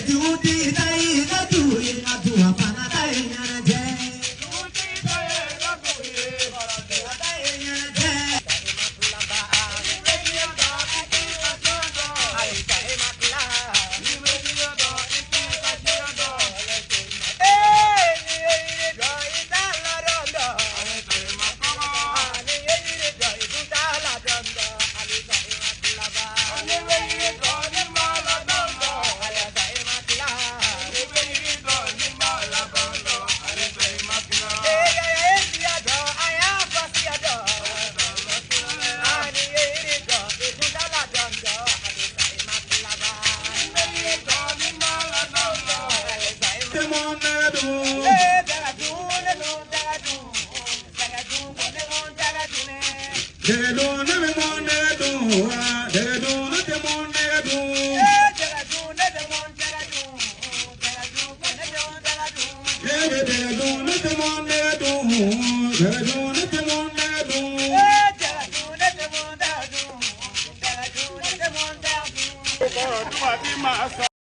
Dugutigi ta ye ka du ye, nka du a fana ta ye ɲɛnajɛ. Dugutigi ta ye ka du ye, a ta ye ɲɛnajɛ.